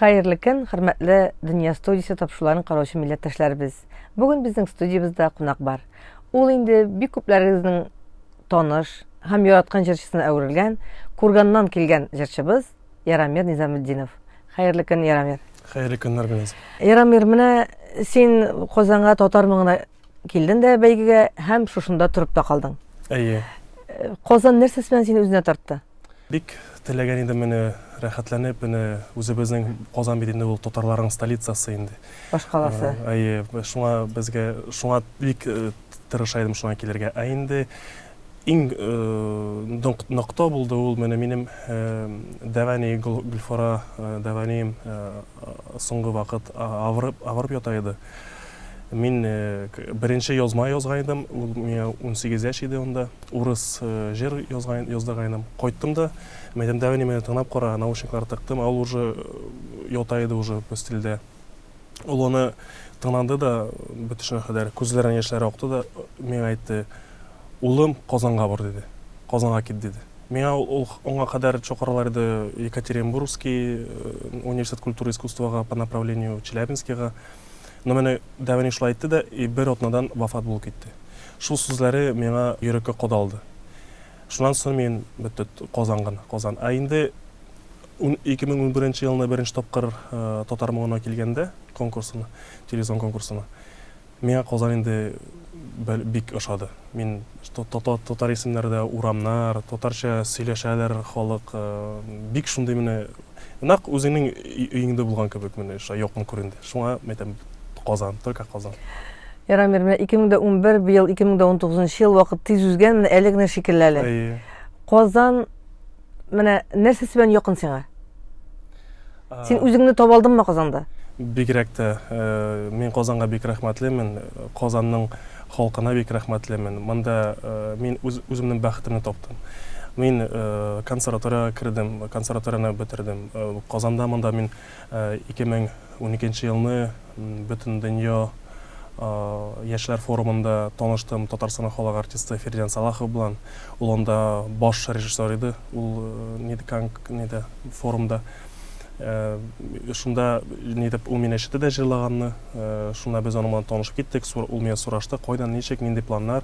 Хәерле көн, хөрмәтле Дөнья студиясе тапшыруларын караучы милләттәшләребез. Бүген безнең студиябездә кунак бар. Ул инде бик күпләрегезнең таныш һәм яраткан җырчысына әверелгән, Курганнан килгән җырчыбыз Ярамир Низаметдинов. Хәерле көн, Ярамир. Хәерле көннәр, Гөлназ. Ярамир, менә син Казанга татар моңына килдең дә бәйгегә һәм шушында торып та калдың. Әйе. Э, Казан нәрсәсе белән сине үзенә тартты? Бик теләгән идем менә рәхәтләнеп, менә үзебезнең Казан бит инде ул татарларның столицасы инде. Башкаласы. Э, әйе, шуңа безгә шуңа бик э, тырыша идем шуңа килергә. Ә инде иң нокта булды ул менә минем дәвәни Гөлфара дәвәнием соңгы вакыт авырып авырып ята иде. Мин беренче язма язган идем, ул миңа 18 яшь иде анда. Урыс җыр язган яздырган идем. Кайттым да, мәйтәм, дәвәни мине тыңлап кара, наушниклар тыктым, ә ул уже ята иде уже постельдә. Ул аны тыңланды да, бөтешенә кадәр күзләреннән яшьләре акты да, миңа әйтте, улым, Казанга бар, диде. Казанга кит, диде. Миңа ул аңа кадәр чакыралар иде Екатеринбургский университет культуры и искусствога по направлению Челябинскийга. Но менә дәвәни шулай әйтте дә, и бер атнадан вафат булып китте. Шул сүзләре миңа йөрәккә кадалды. Шуннан соң мин бетте Казан гына, Казан. Ә инде 2011 елны беренче тапкыр Татар моңына килгәндә, конкурсына, телевизион конкурсына, миңа Казан инде бик ошады. Мин татар исемнәрдә урамнар, татарча сөйләшәләр халык, бик шундый менә нәкъ үзеңнең өеңдә булган кебек менә шулай якын күренде. Шуңа әйтәм, Казан, только Казан. Ярамир, менә 2011, быел 2019 ел вакыт тиз узган, менә әле генә шикелле әле. Әйе. Казан менә нәрсәсе белән якын сиңа? Син үзеңне таба алдыңмы Казанда? Бигрәк тә э, мин Казанга бик рәхмәтлемен. Казанның халкына бик рәхмәтлемен. Монда э, мин үз үземнең бәхетемне таптым. Мин э, консерваториягә кердем, консерваторияне бетердем. Казанда монда мин 2012 елны бөтен дөнья яшьләр форумында таныштым Татарстанның халык артисты Фердинанд Салахов белән. Ул анда баш режиссер иде, ул нидә форумда. Шунда ни дип ул мине ишетте дә җырлаганны. Шунда без аның белән танышып киттек. Ул мине сорашты, кайдан, ничек, нинди планнар.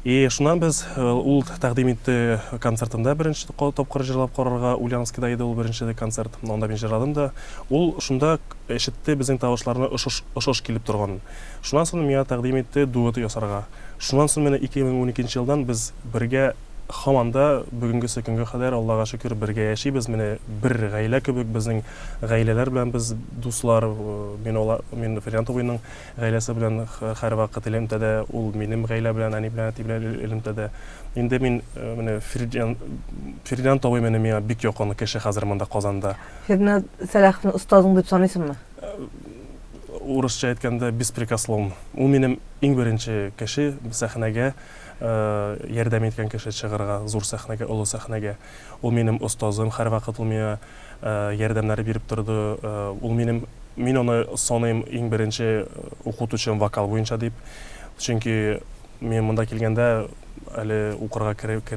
И шуннан без ул тәкъдим итте концертында беренче тапкыр җырлап карарга. Ульяновскида иде ул беренче концерт. Анда мин җырладым да. Ул шунда ишетте безнең тавышларны ошыш килеп торганын. Шуннан соң миңа тәкъдим итте дуэт ясарга. Шуннан соң менә 2012 елдан без бергә һаман да бүгенгесе көнгә кадәр, Аллага шөкер, бергә яшибез. Менә бер гаилә кебек безнең гаиләләр белән без дуслар. Мин алар, мин Фердинанд абыйның гаиләсе белән һәрвакыт элемтәдә, ул минем гаилә белән, әни белән, әти белән элемтәдә. Инде мин менә Фердинанд, Фердинанд абый менә миңа бик якын кеше хәзер монда Казанда. Фердинанд Сәлаховны остазың дип саныйсыңмы? Урысча әйткәндә, беспрекословно. Ул минем иң беренче кеше сәхнәгә ярдәм иткән кеше чыгарга, зур сәхнәгә, олы сәхнәгә. Ул минем остазым, һәрвакыт ул миңа ярдәмнәр биреп торды. Ул минем, мин аны саныйм иң беренче укытучым вокал буенча дип. Чөнки мин монда килгәндә әле укырга кереп,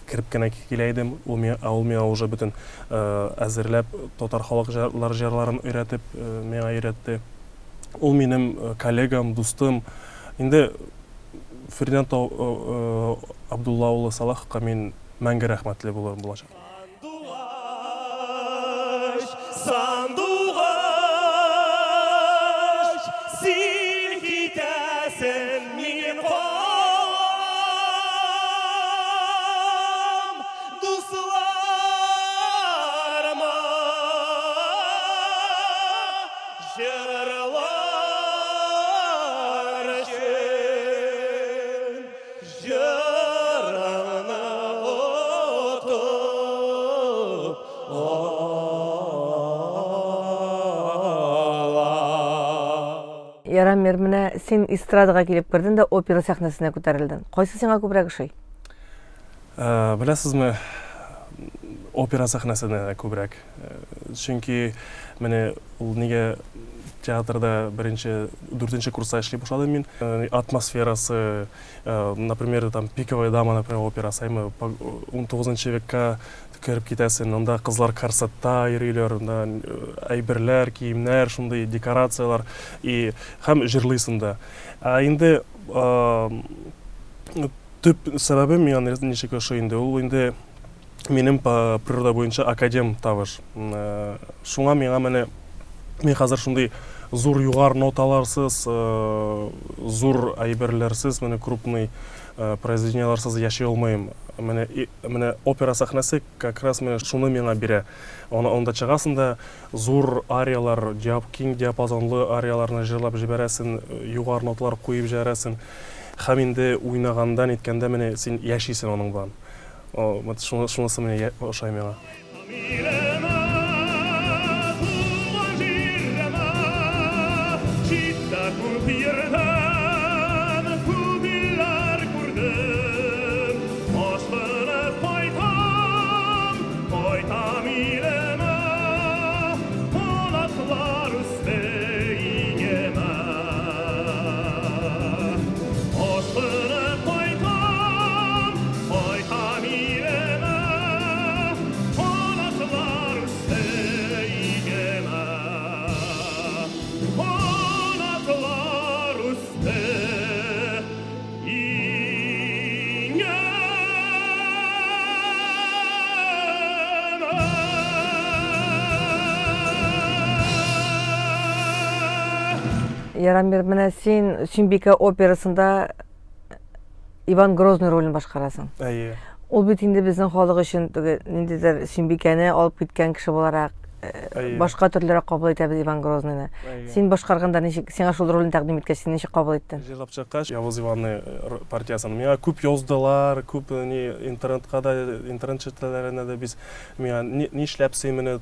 кереп кенә килә идем. Ул миңа, ә ул миңа уже бөтен әзерләп татар халык җырлар җырларын өйрәтеп миңа өйрәтте. Ул минем коллегам, дустым. Инде Фердинанд Абдулла улы Салаховка мин мәңге рәхмәтле булырым булачак. Сандугач, сандугач, син китәсең, мин калам. Дусларыма җырлар өчен. Җырыңны отып алам. Ярамир, менә син эстрадага килеп кердең дә опера сәхнәсенә күтәрелдең. Кайсы сиңа күбрәк ошый? Беләсезме, опера сәхнәсенә күбрәк. Чөнки менә ул нигә Театрда беренче, дүртенче курста эшли башладым мин. Атмосферасы, например, там Пиковая дама, например, операсы, әйме, 19 векка кереп китәсен, анда кызлар корсетта йөриләр, анда әйберләр, киемнәр, шундый декорацияләр, и һәм җырлыйсың да. Ә инде төп сәбәбе миңа ничек ошый инде, ул инде минем по природа буенча академ тавыш. Шуңа миңа менә мин хәзер шундый зур югар ноталарсыз, зур әйберләрсез, менә крупный произведениеларсыз яши алмыйм. Менә менә опера сәхнәсе как раз менә шуны миңа бирә. Аны анда чыгасың да зур ариялар, диап, киң диапазонлы арияларны җырлап җибәрәсең, югары ноталар куеп җибәрәсең. Һәм инде уйнаганда, ниткәндә менә син яшисең аның белән. Вот шунысы менә ошай миңа. Ярамир, менә син Сөембикә операсында Иван Грозный ролен башкарасың. Әйе. Ул бит инде безнең халык өчен теге ниндидер Сөембикәне алып киткән кеше буларак башка төрлерәк кабул итәбез Иван Грозныйны. Син башкарганда ничек, сиңа шул рольне тәкъдим иткәч, син ничек кабул иттең? Җырлап чыккач, Явыз Иванны партиясен миңа күп яздылар, күп ни интернетка да, интернет челтәрләренә дә без миңа нишләп син менә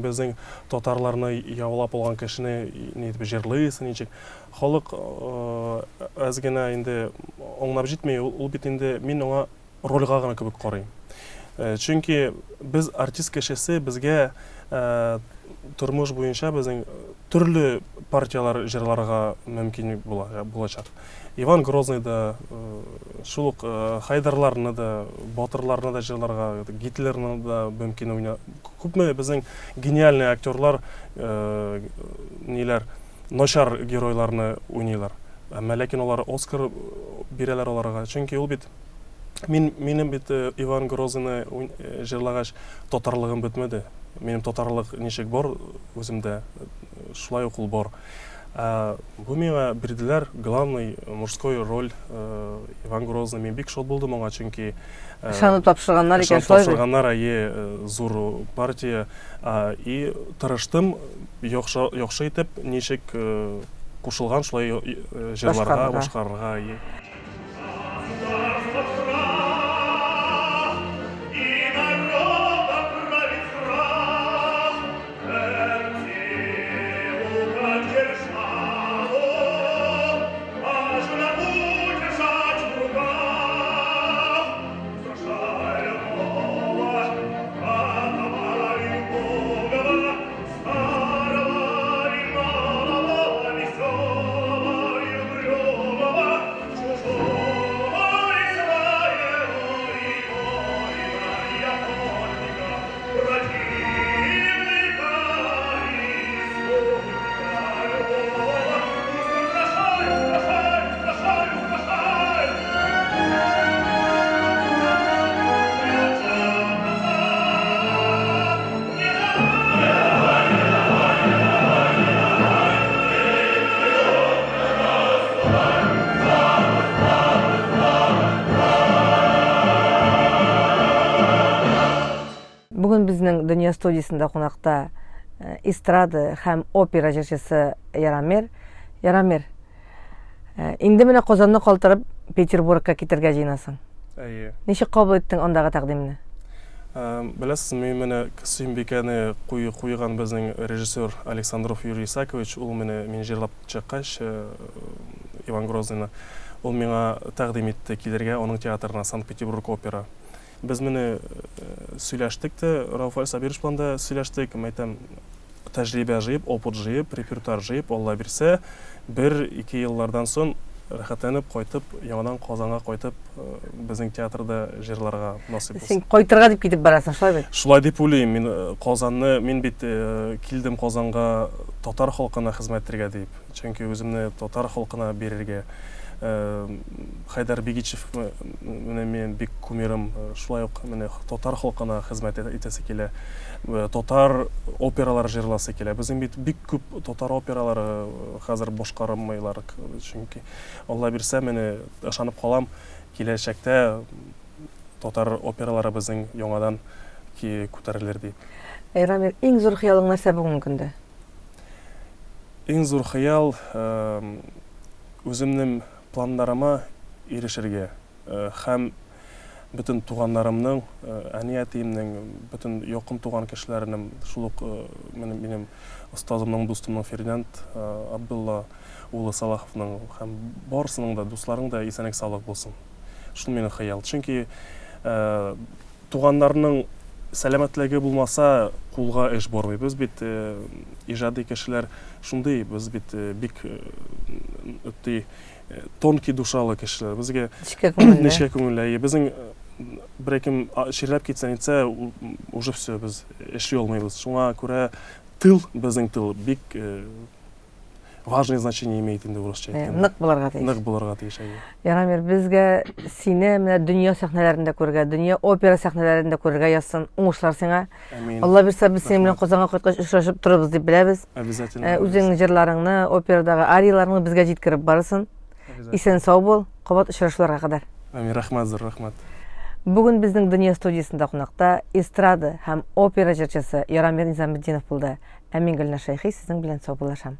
безнең татарларны яулап алган кешене ни итеп җырлыйсың, ничек? Халык әз генә инде аңлап җитми, ул бит инде мин аңа рольгә гына кебек карыйм. Чөнки без артист кешесе, безгә тормыш буенча безнең төрле партияләр җырларга мөмкин була, булачак. Иван Грозный да, шул ук Хайдарларны да, батырларны да җырларга, Гитлерны да мөмкин уйна. Күпме безнең гениальный актерлар, ниләр, начар геройларны уйныйлар. Әмма ләкин алар Оскар бирәләр аларга. Чөнки ул бит мин минем бит э, Иван Грозныйны э, җырлагач татарлыгым бетмәде. Минем татарлык ничек бар үземдә, э, шулай ук ул бар. Ә, бу миңа бирделәр главный мужской роль Иван Грозный. Мин бик шат булдым аңа, чөнки ышанып тапшырганнар икән, шулай бит? Тапшырганнар, әйе, зур партия. И тырыштым яхшы, яхшы итеп, ничек кушылган, шулай җырларга, башкарырга. Бүген безнең Дөнья студиясендә кунакта э, эстрада һәм опера җырчысы Ярамир. Ярамир, э, инде менә Казанны калтырып Петербургка китәргә җыенасың. Әйе. Ничек кабул иттең андагы тәкъдимне? Э, беләсез, мин менә Сөембикәне куйган безнең режиссер Александров Юрий Исакович, ул менә мин җырлап чыккач, Иван Грозныйны, ул миңа тәкъдим итте килергә аның театрына, Санкт-Петербург опера. Без менә сөйләштек тә, Рауф Сабирович белән дә сөйләштек, мәйтәм, тәҗрибә җыеп, опыт җыеп, репертуар җыеп, Алла бирсә, бер, ике еллардан соң рәхәтләнеп кайтып, яңадан Казанга кайтып, безнең театрда җырларга насыйп булсын. Син кайтырга дип китеп барасың, шулай бит? Шулай дип уйлыйм. Мин Казанны, мин бит килдем Казанга татар халкына хезмәт итәргә дип. Чөнки үземне татар халкына бирергә. Хәйдәр Бигичев менә минем бик кумирым. Шулай ук менә татар халкына хезмәт итәсе килә. Татар опералары җырласы килә. Безнең бит бик күп татар опералары хәзер башкарылмыйлар. Чөнки Алла бирсә, менә ышанып калам, киләчәктә татар опералары безнең яңадан күтәрелер дип. Рамил, иң зур хыялың нәрсә бүгенге көндә? Иң зур хыял, үземнең планнарыма ирешергә һәм бөтен туганнарымның, әни-әтиемнең, бөтен якын туган кешеләренең, шул ук минем остазымның, дустымның Фердинанд Абдулла улы Салаховның һәм барысының да, дусларның да исәнлек-саулык булсын. Шул минем хыял. Чөнки Туганнарның сәламәтлеге булмаса, кулга эш бармый. Без бит иҗади кешеләр шундый, без бит бик үтти тонкий душалы кешеләр. Безгә нечкә күңелле. Нечкә күңелле. Безнең бер кем чирләп китсә, нитсә, уже все, без эшли алмыйбыз. Шуңа күрә тыл, безнең тыл бик важное значение имеет инде урысча әйткәндә. Нык булырга тиеш. Нык булырга тиеш, әйе. Ярамир, безгә сине менә дөнья сәхнәләрендә күрергә, дөнья опера сәхнәләрендә күрергә язсын. Уңышлар сиңа. Амин. Алла бирсә, без синең белән Казанга кайткач очрашып торырбыз дип беләбез. Обязательно. Э, үзеңнең җырларыңны, операдагы арияларыңны безгә җиткереп барырсың. Исән сау бул, кабат очрашуларга кадәр. Амин, рәхмәт зур, рәхмәт. Бүген безнең Дөнья студиясендә кунакта эстрада һәм опера җырчысы Ярамир Низаметдинов булды. Ә мин Гөлназ Шәйхи сезнең белән саубуллашам.